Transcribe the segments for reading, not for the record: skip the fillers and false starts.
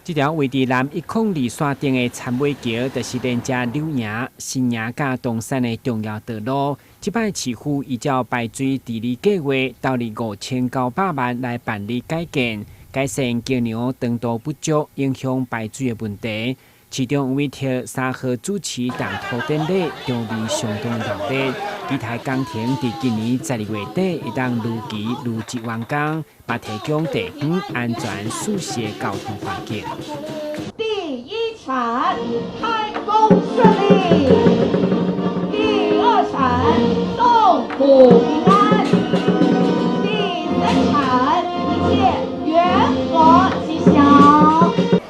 這條位佇南102線頂的杉尾橋，就是連接柳營、新營佮東山的重要道路。這擺市府依照排水治理計劃，投入5900萬來辦理改建，改善橋梁長度不足，影響排水的問題。市長委託3號主持動土典禮，場面相當熱烈。其他工程佇今年12月底會當如期如質完工，嘛提供地方安全舒適的交通環境。第一鏟開工順利，第二鏟動土平安，第三鏟一切圓和吉祥。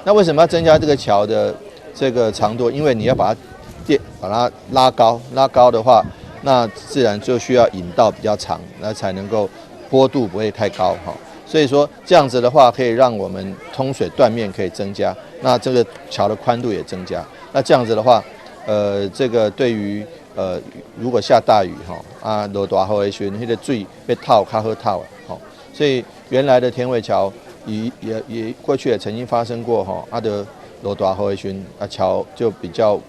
那為什麼要增加這個橋的這個長度？因為你要把它墊，把它拉高，拉高的話，那自然就需要引道比較長，那才能夠坡度不會太高哈。所以說這樣子的話，可以讓我們通水斷面可以增加，那這個橋的寬度也增加。那這樣子的話，這個對於如果下大雨哈，啊落大雨的時陣，彼個水欲透較好透啊，所以原來的田尾橋也過去也曾經發生過哈，啊著落大雨的時陣，啊橋就比較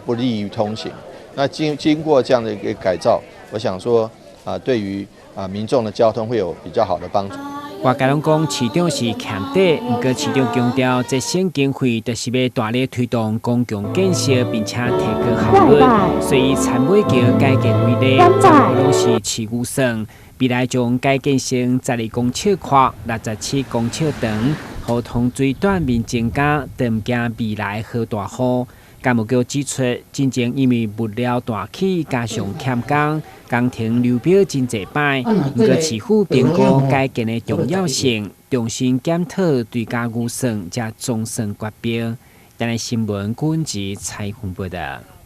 不利於通行。那經過這樣的一個改造，我想說啊，對於啊民眾的交通會有比較好的幫助。外界攏講市長是欠底，毋過市長強調節省經費，就是欲大力推動公共建設，並且提高效率。所以杉尾橋改建為例，全部攏是市預算。未來將改建成12公尺闊、67公尺長，予通水斷面增加，都毋驚未來落大雨。工務局指出，進前因為物料大起，加上欠工，工程流標真濟擺。毋過市府評估改建的重要性，重新檢討追加預算，才總算決標。台視新聞，郭文吉採訪報導。